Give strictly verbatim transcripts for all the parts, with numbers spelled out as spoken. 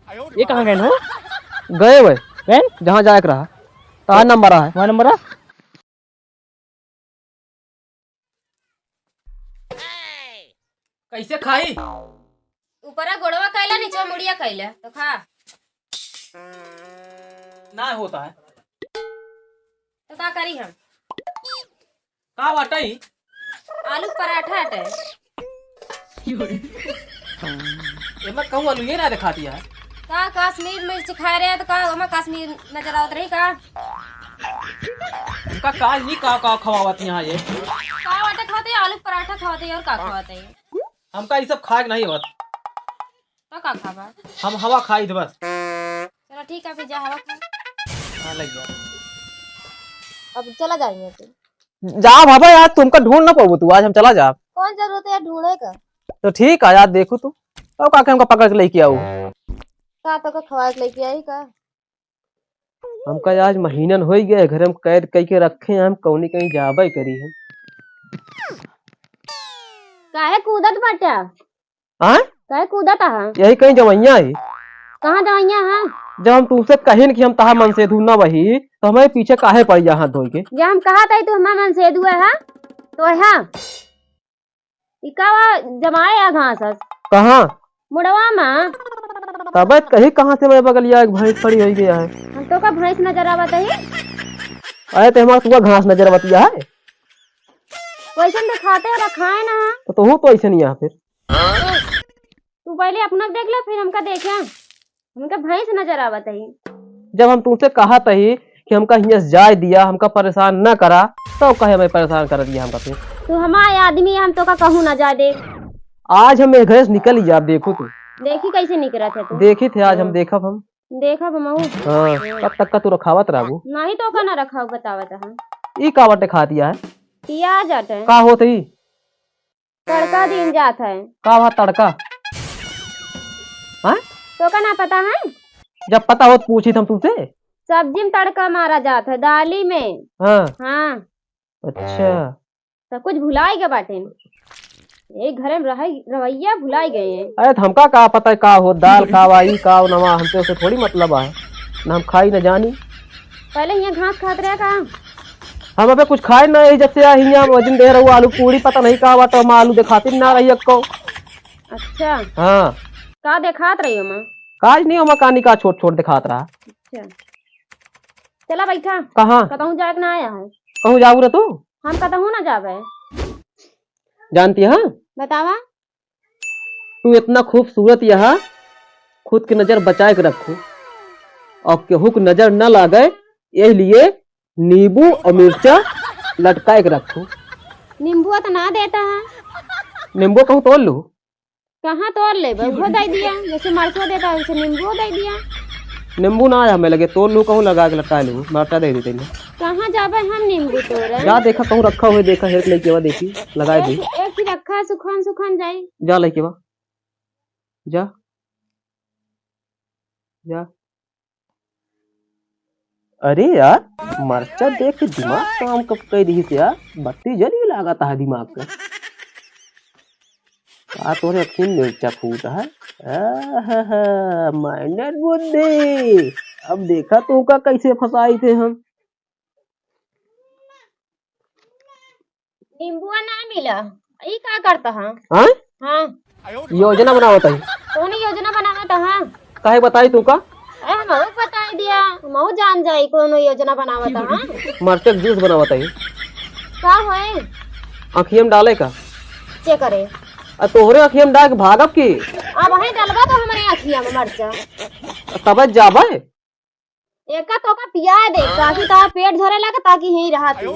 ये कहाँ गए हो? गए हुए। गए? जहाँ जाए के रहा। कहाँ नंबर है? वहाँ नंबर है? कैसे खाई? ऊपरा गोड़वा कैला, नीचे मुड़िया कैला, तो खा। ना होता है। तो का करी हम? का बाटई? आलू पराठा हटे। एमा कहूँ आलू ये ना दिखाती है। का कश्मीर मिर्च खाए रहे तो का ओमा कश्मीर नजर आवत रही का? हमका का नहीं का, का खवावत यहाँ ये? का बाटे खाते, आलू पराठा खाते और का खाते? हमका ये सब खाए के नहीं होत। तो का खाबा? हम हवा खाई थे बस। चलो ठीक है, फिर जा हवा खा। हाँ, लग जा। अब चला जाएंगे फिर। जा बाबा यार, तुमका ढूंढ ना पाबू तू, आज हम चला जा। कौन जरूरत है ढूंढे का? तो ठीक है यार, देखू तू, तो काके हमका पकड़ के लेके आऊ। का तो का खवा के लेके आई का? हमका आज महीनन होई गए, घर में कैद कई के रखे हैं, हम कौनी कहीं जाबे करी हम। काहे कूदत बाटा? हाँ? काहे कूदत आहा? यही कहीं जवैया है। कहाँ जवैया है? जब हम तुमसे कहिन कि हम तहार मनसेधू ना वही, तो हमारे पीछे काहे पड़ जा हाथ धोई के? जब हम कहा तही तू हमार मनसेधू है, तो है। ई का वा जमाए आ घास हस? कहाँ? मुड़वा मा। तबे कही कहाँ से मैं बगलिया एक भैंस खड़ी होई गया है। हम तो का भैंस नजर आवत है? अरे तो हमारा तुआ घास नजर आवत है। वैसन दिखाते हो रखाए ना। तो, तो हो तो ऐसे नहीं यहाँ फिर। तू पहले अपना देख ले, फिर हमका देखे। हमका भैंस नजर आवत है। जब हम तुमसे कहा तही कि हमका हियां से जाए दिया, हमका परेशान न करा, तो कहे हमें परेशान कर दिया हमका फिर। तू हमारे आदमी है, हम तो का कहूँ ना जाए दे। आज हम ए घर से निकल ही जाब, देखो तू। देखी कैसे निकलत है तू। देखी थे आज हम हाँ। देखब हम। देखब हम ऊ। हाँ, कब तक का तू रखावत रहबू? नहीं तो का ना रखाव बतावत है। ई का बाटे खातिया है? पियाज आटे। का होत ही? तड़का दीन जात है। का बा तड़का? हाँ? तो का ना पता है? जब पता होत पूछित हम तुमसे। सब्जी में तड़का मारा जात है, दाली में। हाँ। हाँ। अच्छा। सब कुछ भुलाई गए बाटे। यही घरे में रहे, रवैया भुलाई गए हैं। अरे तो हमका का पता है का हो, दाल का बा, ई का नवा, हमसे उसे थोड़ी मतलब है। ना हम खाई ना जानी। पहले यहाँ घास खात रहे का? हम अबे कुछ खाए ना, यही जब से आ हियां, वो दिन दे रहुआ आलू पूड़ी, पता नहीं का बाटे, हम आलू देखाती ना रही अक्को। अच्छा। हाँ। का देखात रही हम? काज नहीं, हम कहानी का छोट छोट देखात रहा। अच्छा। चला बैठा। कहाँ? कतहूँ जाए के ना आया है। कहूँ जाऊ रे तू? हम कतहूँ ना जाबे। जानती है? बतावा। तू इतना खूबसूरत यहाँ, खुद की नजर बचाए के रखू और केहू की नजर न लागे, यही लिए नींबू और मिर्चा लटकाए के रखू। नींबुआ तो ना देता है। नींबू कहूँ तोड़ लू? कहाँ तोड़ लेबे? उहो दे दिया, जैसे मरचो देता है, वैसे नींबुओ दे दिया। नींबू ना आया हमें लगे, तोड़ लू कहूँ लगा के लटका लू, मरचा दे देते हैं। कहाँ जाबे हम नींबू तोड़े? जा देखा कहूँ रखा हुए, देखा हेर के लेके आवा, देखी लगाए दे। एक, एक ही रखा है, सुखान सुखान जाई। जा लेके आवा, जा, जा। अरे यार, मरचा देख के दिमाग काम कब कर दिहिस यार, बत्ती जल गई लागत है दिमाग का। का तोरे अखिन मिर्चा फूट है? आहा, माइनर बुद्धि। अब देखा तू का कैसे फंसाई थे हम। नींबुआ ना मिला, ई का करता हा? हाँ? हाँ। योजना बनावत है। कौन योजना बनावत हा? काहे बताई तू का? अरे, हमहू बताई दिया, हमहू जान जाई कौन योजना बनावत हा। मरचा के जूस बनावत है। का होए? अखिया में डाले का? के करे? आ तोहरे अखिया में डाल के भागब की? अब वहीं डलबा तो हमारे अखिया में मरचा। तब जाबे? एका तोका पिया दे, ताकि तार पेट झरे लगे, ताकि यहीं रहा तू।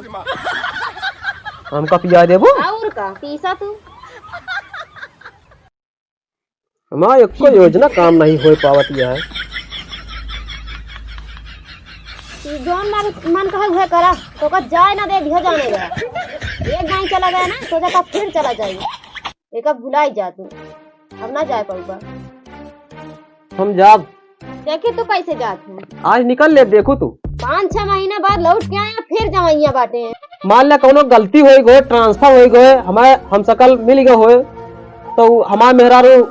हमका पिया देबो? और का, पीसा तू। हमार एको योजना काम नहीं हो पावत है। तू जौन मन, मन कहे उहे करा, तोका जाए ना दे दिया जाने रहा। एक गाय चला गया ना, सोचा था फिर चला जाए। एका भुलाई जा तू, अब ना जाए पाऊबा। हम जाब। देखी तू कैसे जात है। आज निकल ले, देखू तू। पाँच छह महीना बाद लौट के आया, फिर जवैया बाटे। मान ले कौनो गलती होई गए, ट्रांसफर होई गए, हमारे हम सकल मिल गए होए, तो हमार मेहरारू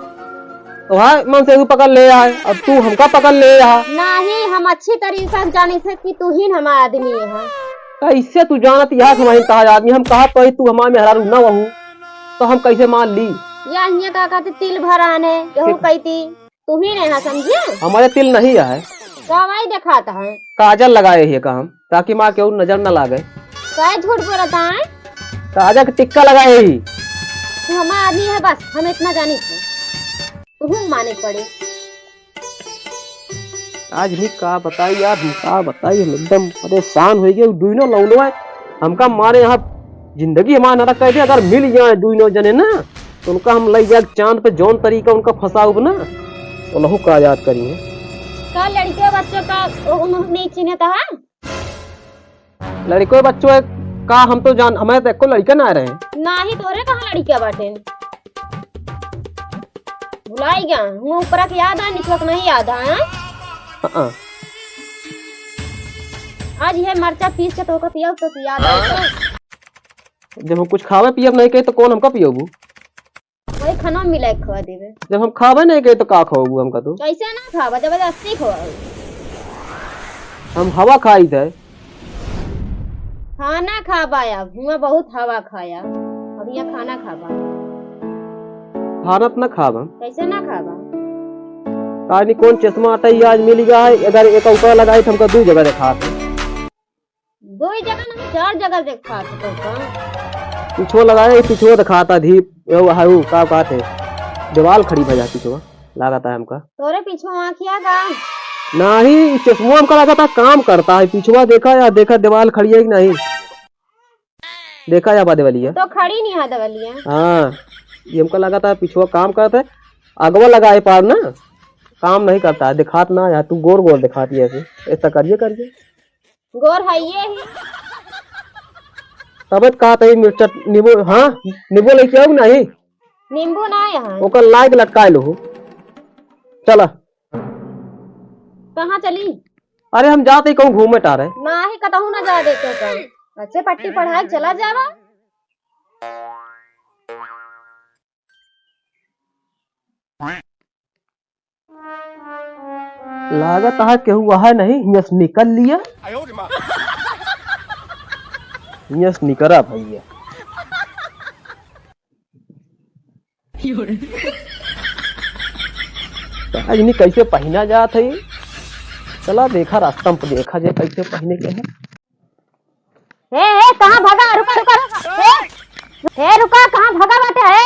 तोहार मन से तू पकड़ ले आए, अब तू हमका पकड़ ले आए। नाही, हम अच्छी तरीके से जानी थे कि तू ही हमारा आदमी है। कैसे तू जानत यह कि हम तोहार आदमी? हम कहा तो तू हमार मेहरारू न वहू, तो हम कैसे मान ली? या हियाँ का कहते तिल भराने, केहू कहती तू ही नहीं है, समझे? हमारे तिल नहीं है। गवाही दिखाता है। काजल लगाए ही का हम, ताकि माँ केहू नजर न लागे। काय झूठ बोलता है? काजल के टिक्का लगाए ही। तू हमारा आदमी है, बस हम इतना जानी थे। तू माने पड़े। आज भी का बताई यार, हम का बताई, हम एकदम परेशान होइ गए। दुइनो लौंडवा हमका मारे यहाँ जिंदगी हमार नरक कर दे। अगर मिल जाए दुइनो जने ना, तो उनका हम लइ जाए चांद पे, जौन तरीका उनका फंसाउब ना, तो लहू का याद करिए। का लड़के बच्चों का वो उन्होंने नहीं चिन्हता है? लड़को बच्चों का हम तो जान, हमें तो एको लड़का ना रहे। नाही, तोरे कहाँ लड़का बाटे? भुलाई गया हूँ, ऊपरा के याद आ, निचवा के नहीं याद आ, हाँ? हाँ। आज ये मरचा पीस के तोका पियाऊ तो याद आए तो। जब हम कुछ खावे पियब नहीं कहे तो कौन हमका पियबू? वही खाना मिला के खवा देबे। जब हम खावे नहीं कहे तो का खवाबू हमका तू? कैसे ना खावा, जबरदस्ती खवाबू। हम हवा खाई थे। खाना खाबा अब, हुआ बहुत हवा खाया, अब यहाँ खाना खाबा। खाना तो ना खाबा। कैसे ना खाबा? काहे नहीं, कौन चश्मा आटा ही आज मिल गया है, अगर एक ऊपर लगाई तो हमका दो जगह दिखा दे। दो ही जगह ना, चार जगह दिखा दे तो का? पीछो लगाए, पीछो दिखाता धी, यो हाउ का कहते, दीवाल खड़ी भजा पीछो। लागत है हमका। तोरे पीछे आँखिया का? नाही, ई चश्मो हमका लागत है काम करता है। पीछवा देखा या, देखा दीवाल खड़ी है कि नहीं? देखा या बा देवलिया? तो खड़ी नहीं है देवलिया। हाँ, ये हमका लागत है पीछवा काम करता है। अगवा लगाए पार ना, काम नहीं करता है, दिखात ना या तू गोर गोर दिखाती है ऐसे, ऐसा करिए करिए। गोर है ये ही। तबे तो कहत ही मिर्चा नींबू, हाँ, नींबू लेके आऊ नहीं? नींबू ना है। ओकर लायक लटकाए लो। चला। कहाँ चली? अरे हम जाते ही कहूँ घूमे टारे। नाही, कतहूँ ना जा देते तो। अच्छे पट्टी पढ़ाई चला जावा। लागत है केहू वहा नहीं, हियस निकल लिया। हियस निकरा भैया। आज नहीं कैसे पहिना जात है। चला देखा रास्ता में देखा जाए कैसे पहिने के है। ए, ए, कहाँ भागा? रुका, रुका, रुका। ए, ए, रुका, कहाँ भागा बाटे? ए,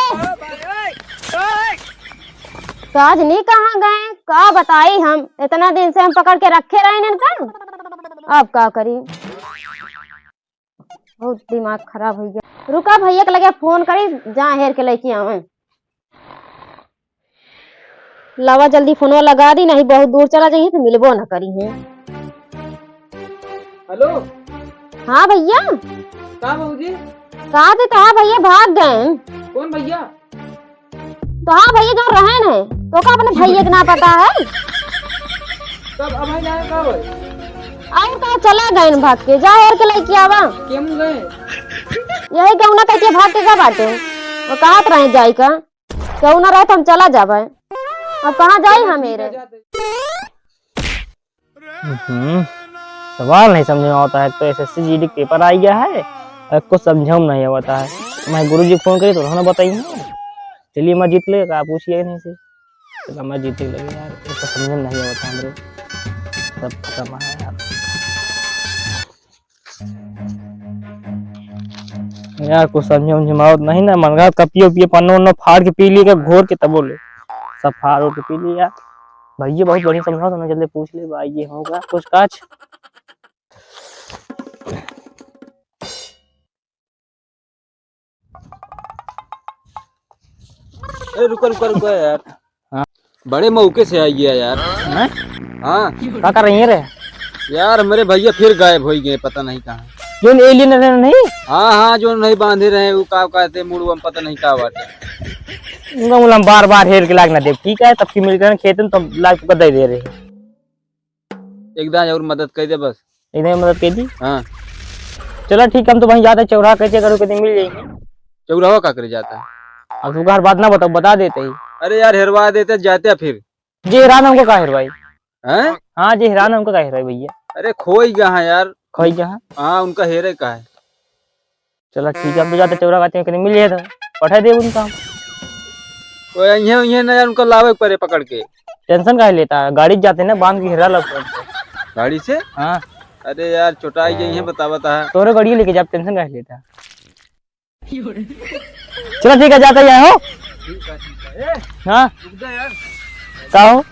काज नहीं कहाँ गए? का बताई हम, इतना दिन से हम पकड़ के रखे रहे इनका, अब का करी? बहुत दिमाग खराब होइ गया। रुका, भैया के लगे फोन करी, जा हेर के लेके आवे। लावा जल्दी फोनवा लगा दी, नहीं बहुत दूर चला जाइए तो मिलबो ना करी है। हेलो। हाँ भैया। का भौजी? का दे, कहा भैया भाग गए? कौन भैया? तो हाँ भैया जो रहे न, तो का अपने भैया के ना पता है? तब अब जाए का भाई? और का चला गए न भाग के, जा हेर के लेके आवा। केम गए? यही गौना कैसे भाग के का बाटे? वो कहत रहे जाई का? केहू ना रहे तो हम चला जाबे। अब कहाँ जाई हम एरे? हम्म, सवाल नहीं समझ में आता है। तो S S C G D का पेपर आ गया है और कुछ समझ में नहीं आता है। मैं गुरु जी को फोन करी तो उन्होंने बताई है। चलिए मैं जीत ले, का पूछिए नहीं से। तो मैं जीते लगे यार, ये तो समझ में नहीं आता हमरे। सब खत्म है यार। यार, कुछ समझे उमझे में आवत नहीं ना, मन का कपियो पिए, पन्नो उन्नो फाड़ के पी लिए, का घोर के तबो ले, सब फाड़ ओड़ के पी लिए यार। भैया बहुत बढ़िया समझाओ, तुमने जल्दी पूछ ले भाई, ये होगा कुछ काज। ए, रुको, रुको, रुको यार। हाँ। बड़े मौके से आई गया यार। हैं? हाँ। का कर रही है रे? यार, मेरे भैया फिर गायब हो गए, पता नहीं कहाँ। जो alien रहे नहीं? हाँ, हाँ, जो नहीं बांधे रहे, वो का कहते मुड़वा में, पता नहीं का बाटे। उनका मुलाम बार बार हेर के लाग ना दे, ठीक है? तब की मिल गए खेत में, तो लाग के दे दे रहे। एक दाई और मदद कर दे बस। एक दाई मदद कर दी? हाँ। चला ठीक, हम तो वहीं जाते हैं चौराहा, कैसे करो, कहीं मिल जाएंगे। चौराहा का करे जाता है? अब तू घर बात ना बताओ, बता देते ही। अरे यार, हेरवा देते जाते फिर। जे हेरान है उनको का हेरवाई? हैं? हाँ, जे हेरान है उनको का हेरवाई भैया? अरे खोई गया है यार। खोई गया है? हाँ, उनका हेरे का है। चला ठीक है, अब तो जाते चौरा खाते हैं, कहीं मिल जाए तो पठा दे उनका हम। वो इहे, इहे ना यार, उनका लावे के परे पकड़ के। Tension काहे लेता है? गाड़ी जाते ना, बांध के हेरा लब। गाड़ी से? हाँ। अरे यार, चोटाई के इहे बतावत है। तोरे गाड़ी लेके जा, tension काहे लेता है? चलो ठीक है, जाता ही है हो। ठीक है, ठीक है। ए, हाँ। रुक जा यार। का हो?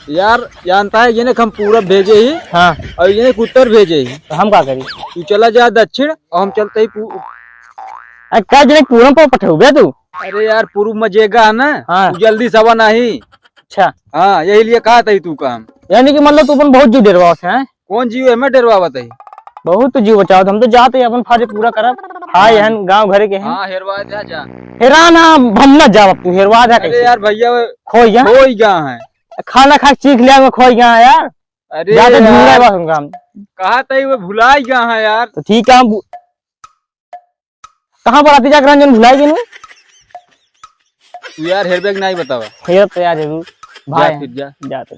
यार, जानता है, ये ना हम पूरब भेजे ही हाँ। और ये ना उत्तर भेजे ही। तो हम का करी? तू चला जा दक्षिण और हम चलते ही पू-, अरे, का जने पूरब पर पठेबे तू? अरे यार, पूरब में जेगा है ना, हाँ। तू जल्दी सवा नहीं। अच्छा। हाँ, यही लिए कहा था तू काम। यानी कि मतलब तू अपन बहुत जीव डरवावत है, हैं? कौन जीव है, मैं डरवावत है? बहुत तो जीव बचावत, हम तो जाते ही अपन फर्ज पूरा करब। हाँ, हाँ। एहन गाँव घरे के हैं। हाँ, हेरवा जा, जा। हेरा ना, हम ना जाब, अब तू हेरवा जा अरे कैसे? यार भैया, वो खोई गया? खोई गया है। खाना खा के चीख लिया, मैं खोई गया है यार। अरे जाते यार। ढूंढा बस उनका हम। कहा था वो भुलाई गया है यार। तो ठीक है, हम भु-, कहाँ पर आती जाकर रंजन भुलाई गई नहीं? तू यार हेरबे के नहीं बतावा। हेर तो यार जरूर। जा भाई फिर जा। जा तो।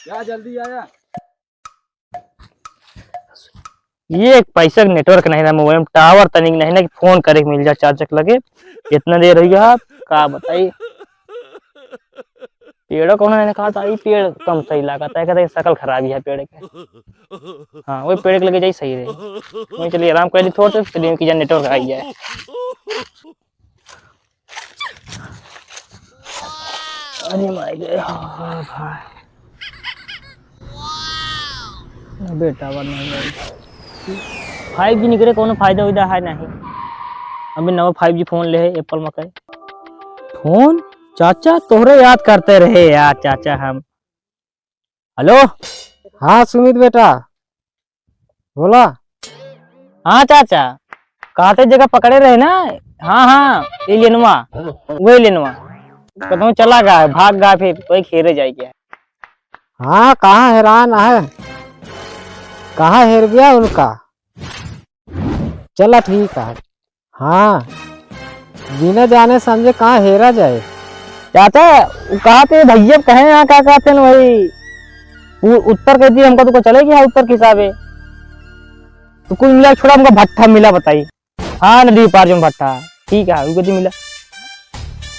जा जल्दी आया। ये एक पैसा के network नहीं ना मोबाइल में, tower तनिक नहीं ना कि फोन करे के मिल जा चाचा के लगे। इतना देर हो गया, का बताई। पेड़ कौन है, कहा था, ई पेड़ कम सही लागत है, कहते शकल खराब ही है पेड़ के। हाँ, वही पेड़ के लगे जाई सही रहे। वही चलिए आराम कर ली थोड़ा, तो चलिए कि जा network आ गया है। अरे माय गे, हाँ, हाँ, भाई। बेटा बन गया। Five G निकले, कोनो फायदा उयदा है नहीं। अभी नवा five G फोन ले है, Apple मकई। फोन? चाचा, तोहरे याद करते रहे यार, चाचा, हम। हेलो? हाँ, सुमित बेटा, बोला। हाँ, चाचा, कहते जगह पकड़े रहे ना? हाँ, हाँ, ये लेनवा, वही लेनवा। कतहूँ चला गया है, भाग गया, फिर कोई खेरे जाए गया। हाँ, कहाँ हेरान है, कहाँ हेर गया उनका? चला ठीक है। हाँ, बिना जाने समझे कहाँ हेरा जाए। चाचा, वो कहा थे भैया कहे यहाँ का कहते हैं भाई, वो उत्तर कह दिए हमका, तो चले गया उत्तर के हिसाबे। तो कुल मिला के छोड़ा, हमका भट्ठा मिला, बताई। हाँ, नदी पार जो भट्ठा, ठीक है, वो कह दी मिला।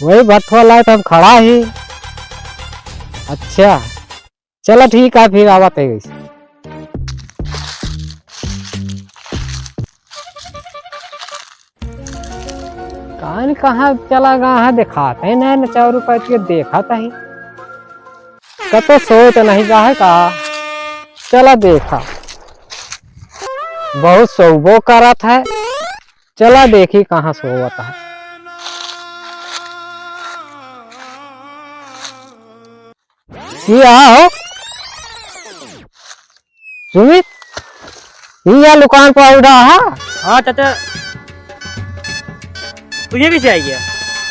वही भट्ठा लाए तो हम खड़ा ही। अच्छा, चला ठीक है, फिर आवत है वैसे। कान कहाँ चला गया है, दिखाते नहीं न, चार रुपये के देखा तही। कतो सोत नहीं गया है का? चला देखा, बहुत सोबो करत है। चला देखी कहाँ सोवत है। ये आ हो सुमित, ये आ लुकान पर उड़ा हा। हाँ चाचा, तू ये कैसे आई गया?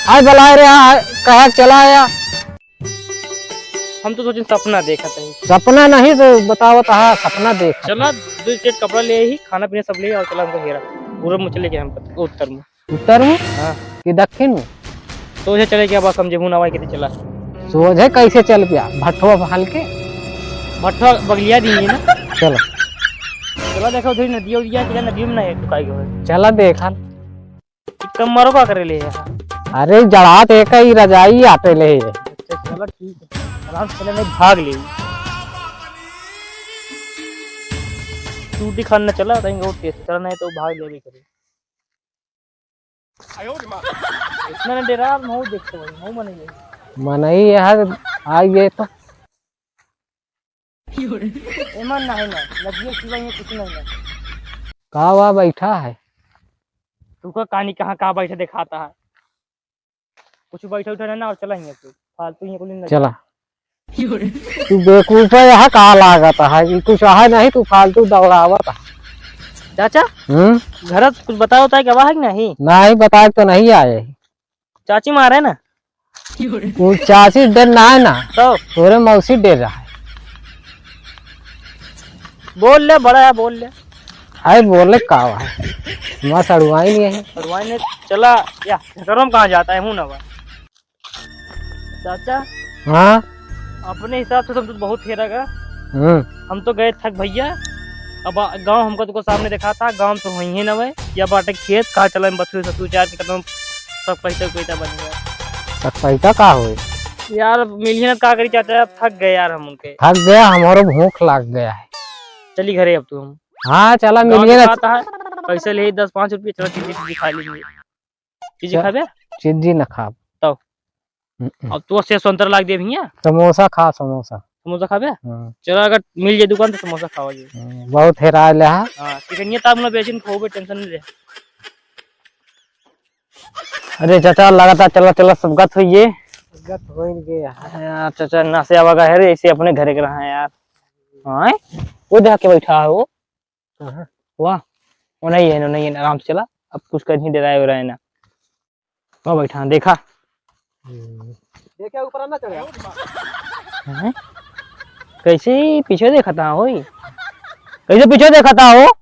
आज बुलाए रहे, आ, कहा चला आया। हम तो सोचे सपना देखत है। सपना नहीं तो बतावत हा, सपना देख। चला, दो सेट कपड़ा ले आई, खाना पीना सब ले आओ, चला हमको हेरा। पूरब में चले गए हम उत्तर में। उत्तर में? हाँ। कि दक्षिण में? सोझे चले गया बस, हम जेहू नवाई के चला। सोझे कैसे चल गया? भट्ठवा बहाल के? भट्ठवा बगलिया दी है ना। चलो। चला देखो उधर नदिया उदिया, कि नदियों में नहीं है, तो काई गए। चला देखा। कम मारो का करे ले है? अरे जड़ात एक ही रजाई आटे ले है। अच्छा चला ठीक है। आराम से चले नहीं भाग ले। टूटी खान न चला, तहीं और तेज चला नहीं तो भाग ले भी करे। इतना न डेरा, महू देखते भाई, महू मने गए। मनई यार, आ गए तो। एमन नहीं ना, नदिया सिवा ये कुछ नहीं ना। का वा बैठा है? तू का कहानी कहाँ, कहाँ बैठे दिखाता है? कुछ बैठे उठे ना और चला ही तू, फालतू ही कुल नहीं। चला। तू बेवकूफ है, यहाँ का लागत है? ई कुछ है नहीं, तू फालतू दौड़ावत है। चाचा, हम्म? घर कुछ बताओ, ताई गवाह है कि नहीं? नहीं, बताए तो नहीं आए। चाची मारे ना। वो चाची डेर ना है ना, तो? तोरे मौसी डेर रहा है। बोल ले, बड़ा है, बोल ले। अरे बोले का है? मैं सड़ुआई नहीं है। सड़ुआई नहीं, चला, या, घरों में कहाँ जाता है, हूँ ना बा। चाचा, हाँ? अपने हिसाब से तुम तो बहुत हेरा गा। हम्म। हम तो गए थक भैया, अब आ-, गाँव हमका तुमको सामने देखा था, गाँव तो वहीं है ना वह, या बाटे खेत, कहाँ चला हम बथुए ससुर चार के कदम सब पैसा पैसा बन गया। सब पैसा का होए? यार मिलिए ना, का करी चाचा, अब थक गए यार हम उनके। थक गया, हमारो भूख लाग गया है। चली घरे अब तू हम। हाँ, चला गाँव मिलिए ना। दिखाता है, पैसे ले दस पाँच रुपये, चला चिज्जी चिज्जी खा लेंगे। चिज्जी च-, खाबे? चिज्जी न खाब। तब? हम्म। अब तो से संतरा लाग दे भैया। समोसा खा, समोसा। समोसा खाबे? हाँ। चला अगर मिल जाए दुकान तो समोसा खावा जाए। हम्म, बहुत हेराए ले हा। हाँ, चिकनिया ताब ना बेचिन खाओ बे, tension नहीं ले। अरे चाचा, लगातार चला चला सब गत होइए। गत होइए यार। यार चाचा, ना से आवा है रे, ऐसे अपने घरे के रहा है यार। हाँ, वो देख के बैठा है वो। कहाँ? वाह, वो नहीं है, वो नहीं है, आराम से चला। अब कुछ कर नहीं डराए हो रहा है ना। वो बैठा, देखा। हम्म। देखा, ऊपर ना चढ़ा। हैं? कैसे पीछे देखता हो? कैसे पीछे देखता हो?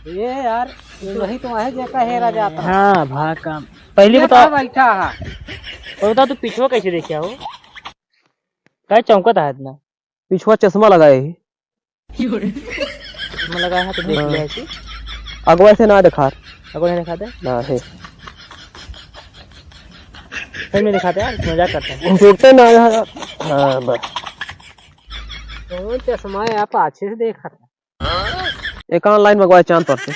ये यार, ये वही तो है जेका हेरा जाता। हाँ, भा काम। पहले ये बता। कहाँ बैठा है? और बता, तू पिछुआ कैसे देखा हो? काहे चौंकत है इतना? पिछुआ चश्मा लगाए ही। चश्मा लगाए है तो देख हाँ। ले ऐसे। अगवा से ना देखा। अगवा नहीं देखा दे? ना है। सही में दिखाते यार, मजाक करते हैं। देखते ना यार। हाँ, बस। कौन चश्मा है आप अच्छे से देखा था? एक online मंगवाए चांद पर से।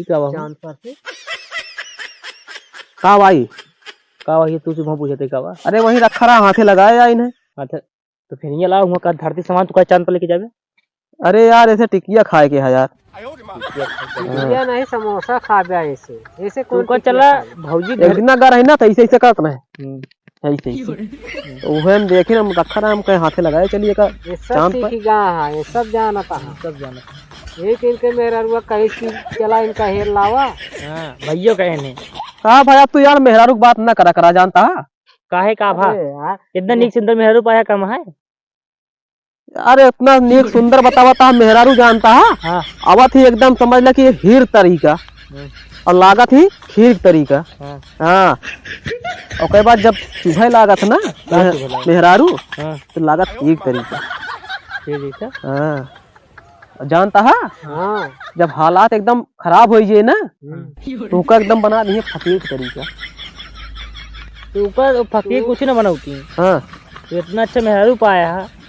ई का बा? चांद पर से? का भाई? का भाई, तू से वहाँ पूछे थे का बा? अरे वहीं रखा रहा, हाथे लगाए आई नहीं। अच्छा, तो फिर ये लाओ, वहाँ का धरती सामान तू का चांद पर लेके जाबे? अरे यार, ऐसे टिकिया खाए के है यार। टिकिया खाए के। टिकिया नहीं, समोसा खाबे ऐसे। ऐसे तू कौन का टिकिया चला खाबे? भौजी घर एक दिन अगर है ना, तो ऐसे ऐसे करत नहीं। हम्म। ऐसे ऐसे। तो वह हम देखे ना, हम रखा रहा, हम कहे हाथे लगाए चलिए का ये सब चांद पर। सीख गया है, ये सब जानता है। सब जानता है। एक इनके मेहरारुआ कही कि चला इनका हेर लावा। हाँ, भैया कहे नहीं। का भाई, अब तू यार मेहरारू की बात ना करा, करा जानता है? काहे का भा? अरे यार। इतना नीक सुंदर मेहरारू पाया कम है? अरे इतना नीक सुंदर बतावा ता मेहरारू जानता है? हाँ। आवत ही एकदम समझ ले कि हीर तरीका। हम्म। और लागत ही खीर तरीका। हाँ। हाँ। ओकर बाद जब चुभे लागत ना, का मेह-, चुभे लागत? मेहरारू, हाँ। तो लागत खीर तरीका। खीर तरीका? हाँ। जानता है? हाँ। जब हालात एकदम खराब होइ जाए ना, हम्म। तो ओका एकदम बना दिए फकीर के तरीका। तो ओका फकीर कुछ ना बनौती। हाँ। तो इतना अच्छा मेहरारू पाया है,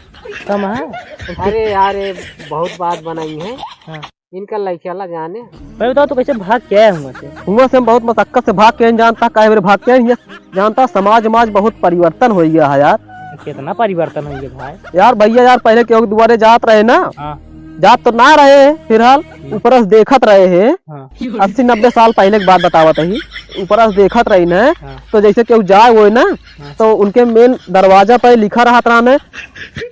कम है? अरे यार, ये बहुत बात बनाई है। हाँ। इनका लइका ला जाने। भाई बताओ, तो कैसे भाग के आया हुआ से? हुआ से हम बहुत मशक्कत से भाग के आइन, जानता काहे मेरे भाग के आइन? जानता, समाज, समाज बहुत परिवर्तन हो गया है यार। कितना परिवर्तन हो गया भाई? यार भैया यार, पहले केहू के दुआरे जात रहे ना, हाँ। जात तो ना रहे, फिलहाल हम्म। ऊपर से देखत रहे हैं। हाँ। अस्सी नब्बे साल पहले की बात बतावत ही, ऊपर से देखत रही ना, हाँ। तो जैसे केहू जाए हुए ना, हाँ। तो उनके मेन दरवाजा पर लिखा रहत रहने,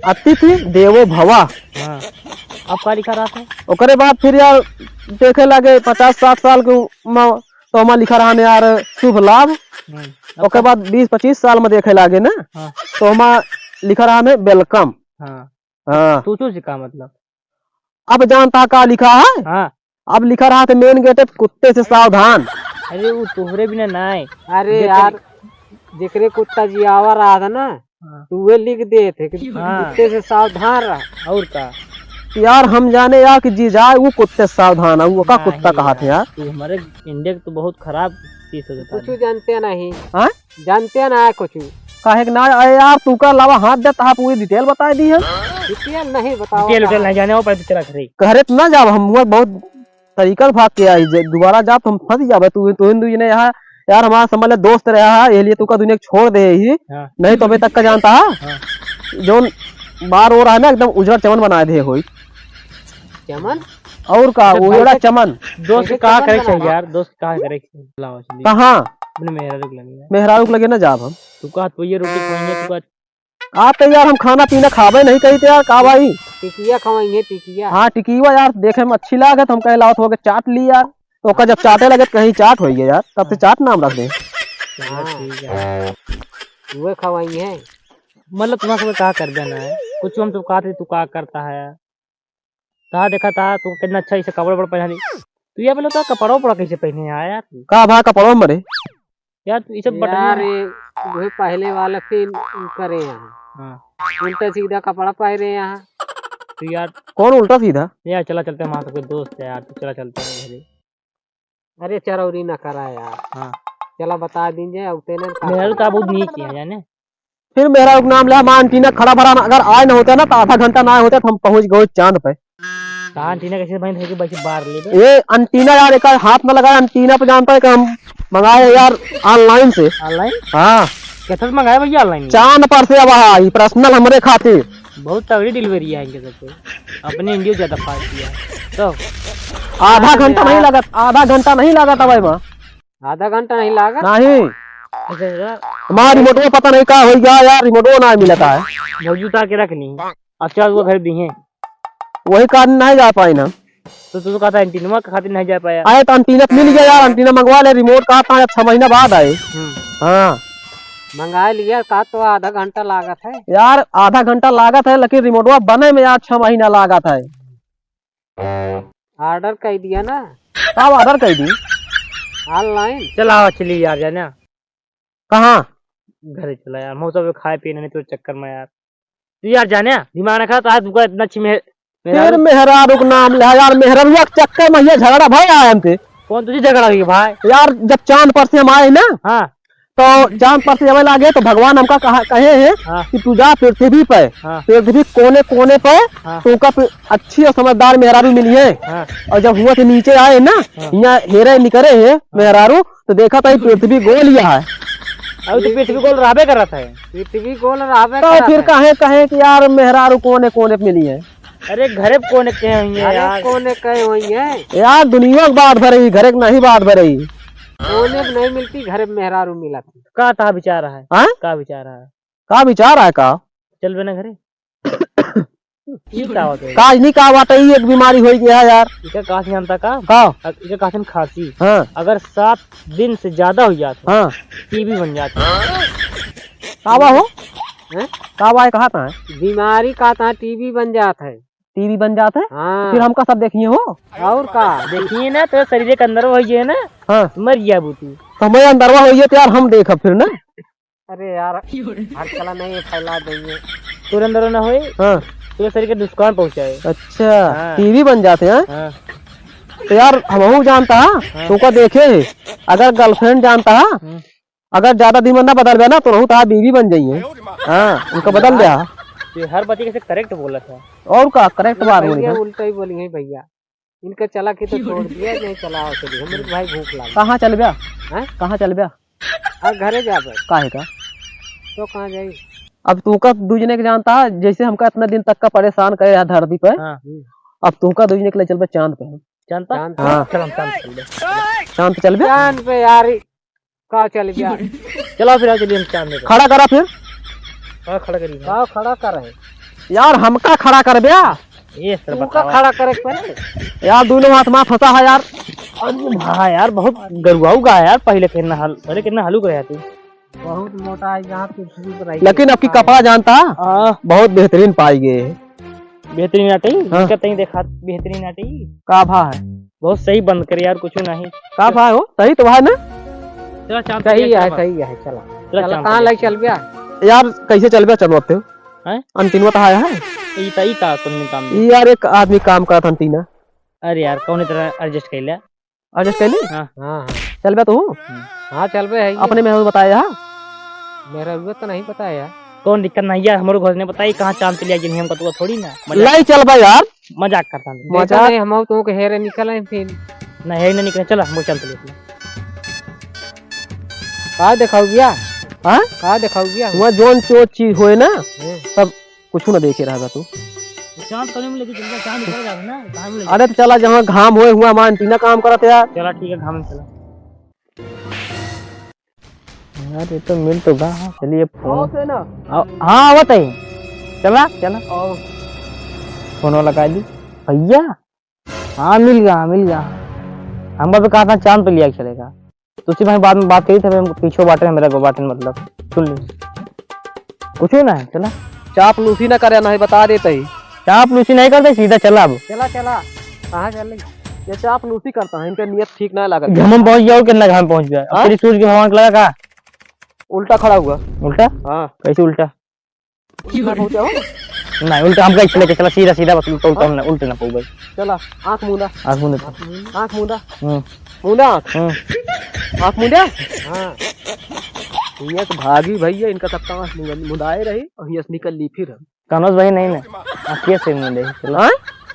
"अतिथि देवो भवा।" हाँ। अब का लिखा रहत है? ओकरे बाद फिर यार देखे लागे पचास साठ साल के उम्र, तो हमा लिखा रहने यार शुभ लाभ। हम्म। अब ओकर का? बाद बीस पच्चीस साल में देखे लागे ना, हाँ। तो हमा लिखा रहने welcome। हाँ। हाँ। तू, तू से का मतलब? अब जानता का लिखा है? हाँ। अब लिखा रहा था main gate कुत्ते से सावधान। अरे वो तोहरे बिना ना है। अरे जेकर यार, जेकरे कुत्ता जियावा रहा था ना, हाँ। तो वे लिख दे थे कि हाँ। कुत्ते से सावधान रह। और का? यार हम जाने यार कि जी जाए वो कुत्ते से सावधान है, वो का नहीं कुत्ता कहा थे यार। तू हमारे इंडिया के तो बहुत खराब चीज हो जाता कुछ है। जानते नहीं। हाँ? जानते ना है कुछ। काहे के ना, अरे यार, तू का अलावा हाथ देता है, पूरी detail बताई दी है। Detail नहीं बताओ detail उटेल कहाँ। नहीं जाने, वो पहले चला घरे। घरे तो ना जाब हम, वो बहुत तरीका से भाग के आई, जे दोबारा जाब तो हम फंस जाबे। तू, तू हिंदू जी ने यहाँ, यार, हमारा समझ ले दोस्त रहा है, ये लिए तू का दुनिया छोड़ दे ही। हाँ। नहीं तो अभी तक का जानता है? हाँ। जोन बार हो रहा है ना, एकदम उजड़ा चमन बना दे होई। चमन? और का, अच्छा, उजड़ा भाई, चमन। दोस्त कैसे का चमन करे बनाना? चाहिए यार, दोस्त का करे चाहिए? लाओ, चलिए। कहाँ? अपने मेहरारू के लगे। मेहरारू के लगे ना जाब हम। तू का तो ये रोटी खाएंगे, तू का आप तो यार हम खाना पीना खाबे नहीं कही थे यार, का भाई? टिकिया खवाई है, टिकिया। हाँ, टिकिया यार देखे में अच्छी लागत, हम कहे लाओ थोड़ा के चाट ली यार। तो ओका जब चाटे लगे तो कहीं चाट होइए यार, तब से चाट नाम रख दे। चलो हाँ। ठीक है। वो खवाई है। मतलब तुम्हारे सब का कर देना है? कुछ हम तो कहा थे, तू का करता है? कहा देखा था तू कितना अच्छा इसे कपड़ा वपड़ा पहना ली। तू ये बोलो तो कपड़ा उपड़ा कैसे पहने हैं यार तू? का भा कपड़वा में रे? यार तू ये सब बटन यार, ये वही पहले वाला फिर करे हैं। हाँ। उल्टा सीधा कपड़ा पहने हैं। तो यार कौन उल्टा सीधा? यार चला चलते हैं, वहाँ तो कोई दोस्त है यार, तो चला चलते हैं घरे। अरे चरौरी ना करा यार। हाँ। चला बता दीजिए, उतने ना मेहरारू तो बहुत नीक है जाने। फिर मेहरारू के नाम ले, हमारा एंटीना खड़ा भरा ना, अगर आए ना होते ना तो आधा घंटा ना आए होते तो हम पहुँच गए चांद पे। कहाँ एंटीना कैसे बनी थे कि बस बार ले दे। ये एंटीना यार, एक हाथ में लगाए एंटीना पे, जानता है कि हम मंगाए यार ऑनलाइन से। ऑनलाइन? हाँ। कैसे मंगाए भैया ऑनलाइन? चांद पर से अब आई पर्सनल हमरे खातिर। बहुत तगड़ी डिलीवरी है इनके सबसे। अपने इंडिया ज्यादा फास्ट किया है। तो आधा घंटा नहीं लागत, आधा घंटा नहीं लागत अब एमा। आधा घंटा नहीं लागत? नहीं। अच्छा, अच्छा। हमारा रिमोटवा पता नहीं का हो गया यार, रिमोटवा ना मिलता है। भौजी उतार के रख ली। अच्छा, वो घर दी है। वही कारण नहीं जा पाई ना। तो तू तो कहता एंटीनवा के खातिर नहीं जा पाया। अरे तो एंटीना तो मिल गया यार, एंटीना मंगवा ले, रिमोट कहा था छह महीना बाद आए। हम्म। हाँ। मंगा लिया का तो आधा घंटा लागत है। यार आधा घंटा लागत है, लेकिन रिमोटवा बने में यार छह महीना लागत है। ऑर्डर कर दिया ना। कब ऑर्डर कर दी? ऑनलाइन। चल आओ, चली यार जाना। कहाँ? घरे चला यार, मौसम में खाए पीने नहीं तो चक्कर में यार। तू यार जाने, दिमाग ना खा, तो आज तुमको इतना अच्छी मेहर-, फिर मेहरारू। मेहरारू का नाम ले यार, मेहरारू के चक्कर में ये झगड़ा भाई आए हमसे। कौन तुझे झगड़ा हुई भाई? यार जब चांद पर से हम आए ना, हाँ। तो चांद पर से जब लागे तो भगवान हमका कहा, कहे हैं हाँ। कि तू जा पृथ्वी पे, हाँ। पृथ्वी कोने कोने पे हाँ। तुमका पि-, अच्छी और समझदार मेहरारू मिली है। हाँ। और जब हुआ से नीचे आए ना, हाँ। यहाँ हेरे निकरे हैं हाँ। मेहरारू, तो देखा था ये पृथ्वी गोल ही है। अब तो पृथ्वी गोल रहबे करत है। पृथ्वी गोल रहबे तो करत फिर है। कहे, कहे कि यार मेहरारू कोने कोने पे मिली है। अरे घरे पे कोने के हुई है अरे यार। कोने के हुई है? यार दुनिया के बात भरई, घरे के नहीं बात भरई। कोने पे नहीं मिलती, घरे पे मेहरारू मिलत है। का ता विचार है? हाँ? का विचार है? का विचार है का? चलबे ना घरे। ई का होत है? का नहीं का बात है, ई एक बीमारी होई गया है यार। इका का से जानता का? का? अ-, इका का से खांसी। हाँ। अगर सात दिन से ज्यादा हो जात हो, हाँ। टीबी बन जात है। का बा हो? हैं? का बा है, कहा था है? बीमारी का था, टीबी बन जात है। टीबी बन जात है? हाँ। फिर हमका सब देखिए हो। और का? देखिए ना, तो शरीर के अंदर हो गए ना, हाँ। मर गया बूती। तो हमारे अंदरवा होइए तो यार हम देखब फिर ना। अरे यार, हर साला नहीं फैला देंगे। तोरे अंदर ना होए, हाँ। तोरे शरीर के नुकसान पहुंचाए। अच्छा, हाँ। टीबी बन जाते हैं? हाँ। तो यार, हमहू जानता है, हाँ। तुमको देखे है, अगर गर्लफ्रेंड जानता है, हम्म। अगर ज्यादा दिन में ना बदल गया ना, तो रहू तो बीवी बन जाइए। हाँ, उनका बदल गया। ये हर बात कैसे करेक्ट बोला था। और का, करेक्ट बात बोली भैया, था। उल्टा ही बोली है भैया। इनका चला के तो छोड़ दिया, नहीं चला चली। हमरे भाई भूख लाग। कहाँ चल गया? हैं? कहाँ चल गया? आ, घरे जाबे। काहे का? तो कहाँ जाई? अब तू का दू जने के जानता है, जैसे हमका इतना दिन तक का परेशान करे है धरती पे, हाँ। अब तू का दू जने के ले चलबे चांद पे। चांद पे? चांद पे। हाँ। चल, हम चांद पे चल बे। चांद पे चल बे? चांद पे यार, का चल गया? चलो फिर, चलिए हम चांद पे। खड़ा करा फिर। हाँ, खड़ा करिए। का खड़ा कर रहे? यार, हमका खड़ा कर बे। ये सर तू का बतावा। खड़ा करे के पड़े? यार, दोनों हाथ में फंसा है यार। अरे भाई यार, बहुत गरुआऊ गा है यार, पहले कितना हल-, पहले कितना हलुक रहा तू। बहुत मोटा है, यहाँ पृथ्वी पर आई लेकिन है। आपकी कपड़ा जानता, हाँ। बहुत बेहतरीन पाई गए है। बेहतरीन आटे, हाँ। इनका तई देखा, बेहतरीन आटे। का भा है? बहुत सही बंद करे यार, कुछ नहीं। का भा हो? सही तो भा ना? चला, चांद सही चलिए, है, चला। सही है, चला। चला, चला, चांद कहाँ चलिए। लाई चल गया? यार, कैसे चल गया, चलो अब तो। हैं? अंतिम तो आया है। ई त, ई का कौन काम दे? ई यार, एक आदमी काम करत अंतिना। अरे यार, कौन तरह एडजस्ट कर ले? एडजस्ट कर ले? हाँ। हाँ, हाँ। चलबे तू? हम्म। हाँ, चलबे है ये। अपने मेहरारू बताया है? मेहरारू तो नहीं पता है यार। कौन दिक्कत नहीं है, हमरो घर ने बताई कहाँ चांद पे लिया, जिन्हें हमको तो थोड़ी ना। मजाक। लाई चलबे यार। मजाक करता हूँ। मजाक। देखा नहीं, हम तो के हेरे निकले फिर। ना, हेरे ना निकले, चला, हम चांद पे लेते हैं। का देखाऊ गया? हाँ? का देखाऊ गया? वहाँ जोन जो चीज होए ना, हम्म। सब कुछ ना देखे रहा तू। चांद कौन में लेके चल गया? चांद निकल जाता ना, कहाँ में लेके अरे तो चला, जहाँ घाम होए हुआ, हमारा एंटीना काम करत है यार। चला ठीक है, घाम में चला। यार, ये तो मिल तो गा। चलिए, फोन। आओ से ना। आओ, हाँ, आवत है। चला, चला। आओ। फोन लगा दी। भैया, हाँ, मिल गया, मिल गया। हम बाबे कहा था, चांद पे लिया के चलेगा। तुझसे भाई बाद में बात करी थे, हम पीछे बाटे, मेरा को बाटे, मतलब, सुन ले। कुछ ना है, चला। चापलूसी ना करे, नहीं बता देते ही। चापलूसी नहीं करते, सीधा चला अब। चला, चला। कहाँ चल रही? ये चापलूसी करता है, इनका नियत ठीक ना लागत। घमम पहुंच गया और कितना घमम पहुंच गया? अब हाँ? तेरी सूझ के भगवान को लगा का? उल्टा खड़ा हुआ। उल्टा? हाँ। कैसे उल्टा? उल्टा पहुंचा हो? नहीं, उल्टा हम कहीं चले के चला, सीधा, सीधा बस उल्टा, उल्टा हाँ? हम ना, उल्टे ना पाऊ भाई। चला, आँख मूंदा। आँख मूंद। आँख मूंदा। हम्म। मूंदा आँख। हम्म। आँख मूंदा। हाँ। हियाँ से भागी भैया, इनका सबका आँख मूंदा, मुंदाए रही और हियाँ से निकल ली फिर हम। कनोज भाई नहीं ना, आँखिए से मूंदे, चला। हाँ?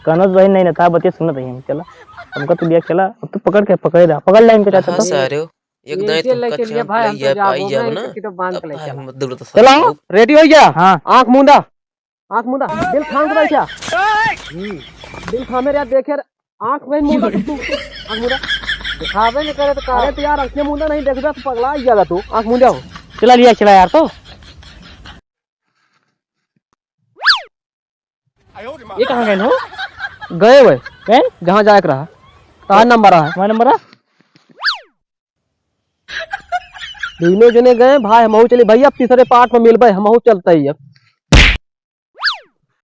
कनोज भाई नहीं ना, था बतिया सुनत ही हम, चला। हमका तो लिया, चला, अब तो पकड़ के, पकड़ रहा, पकड़ ले इनके चाचा हाँ, तो। सारे हो। एक दाई इनके तुमका लेके लिए चांद भाई, हम लइया तो जाबो पाई ना, जाब ना, इनके तो बांध के तब ले चला। हम दुर्द से चला, जाओ। रेडी हो गया? हाँ। आँख मूंदा, आँख मूंदा, दिल थाम के बैठा। हम्म, दिल थामे रे, देखे रे, आँख में मूंदा तू, आँख मूंदा। दिखावे नहीं करे तो का? अरे तो यार, आँखें मूंदा नहीं देखबे तो पगला ही जाएगा तू, आँख मूंदा हो। चला लिया, चला यार तो। ये कहाँ गए हो? गए हुए। हैं? जहाँ जाए के रहा। कहाँ नंबर है? हमारा नंबर है? दोनों जने गए, भाई, हमहू चली। भैया, अब तीसरे पार्ट में मिलबे, हमहू चलते ही अब।